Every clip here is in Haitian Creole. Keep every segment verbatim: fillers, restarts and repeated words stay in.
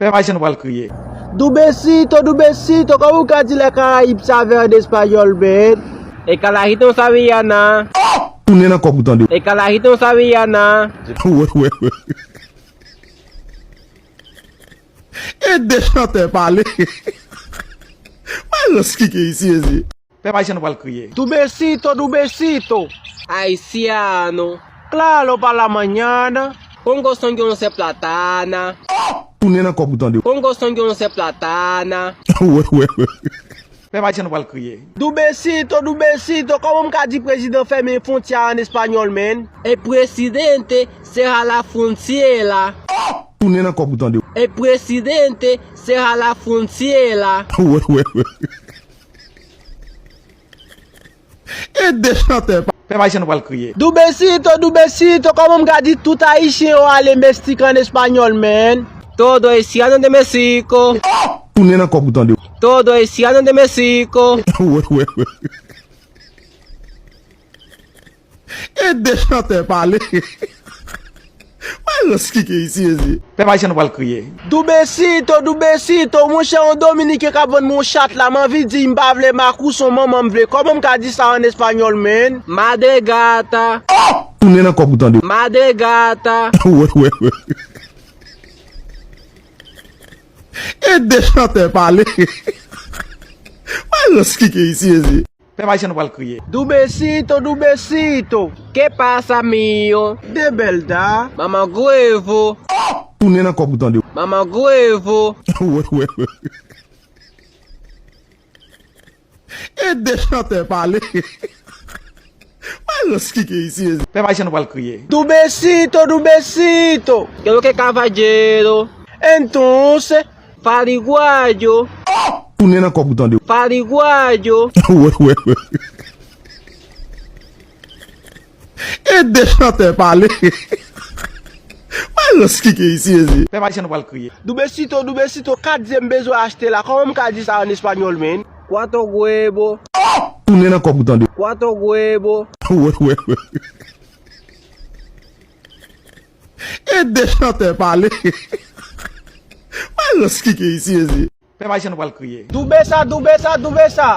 Pè Mayisyèn pral kriye. Dubecito, dubecito, kòman w ka di la Karayib sa vè an espanyòl, man? El carajito no sabía nada. Tounen nan kòb ou tande. El carajito no sabía nada. Wè, wè, wè. E de chantè pale. Wè rans ki gen isi, ezi. Pè Mayisyèn pral kriye. Dubecito, dubecito. Haitiano. Claro, pa la mañana. Pongo son yo no se platana. Tounen nan kòb ou tande. Pongo son yo no se platana. Wè, wè, wè. Pè Mayisyèn pral kriye. Dubecito, dubecito, kòman m ka di prezidan fèmen fwontyè a an espanyòl, man? El presidente cierra la frontera. Tounen nan kòb ou tande. El presidente cierra la frontera. Wè, wè, wè. E de chantè pa. Pè Mayisyèn pral kriye. Dubecito, dubecito, kòman m ka di tout ayisyen yo ale mestik an espanyòl, man? Todo haitiano de México. Tounen nan kòb ou tande. Todo haitiano de México. Wè, wè, wè. E de chantè pale. Wè rans ki gen isi, ezi. Pè Mayisyèn pral kriye. Dubecito, dubecito, monchè, yon dominiken k ap vann mwen yon chat la, m anvi di m pa vle mak ou, se yon manman m vle. Kòman m ka di sa an espanyòl, man? Madre gata. Tounen nan kòb ou tande. Madre gata. Wè, wè, wè. E de chantè pale. Wè rans ki gen isi, ezi. Pè Mayisyèn pral kriye. Dubecito, dubecito. ¿Qué pasa, mío? De bèl da. Mamagwevo. Tounen nan kòb ou tande. Mamagwevo. Wè, wè, wè. E de chantè pale. Wè rans ki gen isi, ezi. Pè Mayisyèn pral kriye. Dubecito, dubecito. ¿Qué es lo que, caballero? Entonces, Fariguayo. Tounen nan kòb ou tande. Fariguayo. Wè, wè, wè. E de chantè pale. Wè rans ki gen isi, ezi. Pè Mayisyèn pral kriye. Dubecito, dubecito, kat ze m bezwen achte la. Kòman m ka di sa an espanyòl, man? Cuatro huevo. Tounen nan kòb ou tande. Cuatro huevo. Wè, wè, wè. E de chantè pale. Wè rans ki gen isi, ezi. Pè Mayisyèn pral kriye. Dubesa, dubesa, dubesa.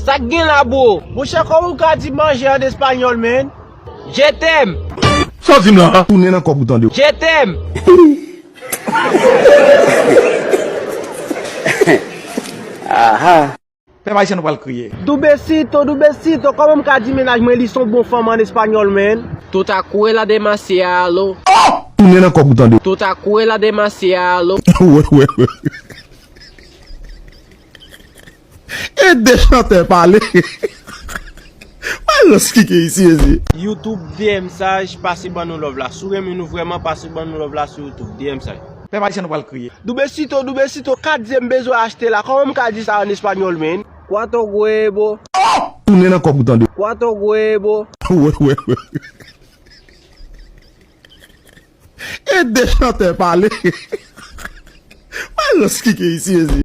Sa k gen la, bro? Monchè, kòman w ka di manje an espanyòl, man? Je t'aime. Sa w di m la? Tounen nan kòb ou tande. Je t'aime. Aha. Pè Mayisyèn pral kriye. Dubecito, dubecito, kòman m ka di mennaj mwen li se yon bon fanm an espanyòl, man? Tú estás cuerda demasiado. Tounen nan kòb ou tande. Tú estás cuerda demasiado. Wè, wè, wè. E de chantè pale. Wè rans ki gen isi, ezi. YouTube D M saj, pase ban nou love la. Si w renmen nou vrèman, pase ban nou love la sou YouTube D M saj. Pè Mayisyèn pral kriye. Dubecito, dubecito, kat ze m bezwen achte la. Kòman m ka di sa an espanyòl, man? Cuatro huevo. Tounen nan kòb ou tande. Cuatro huevo. Wè, wè, wè. E de chantè pale. Wè rans ki gen isi, ezi.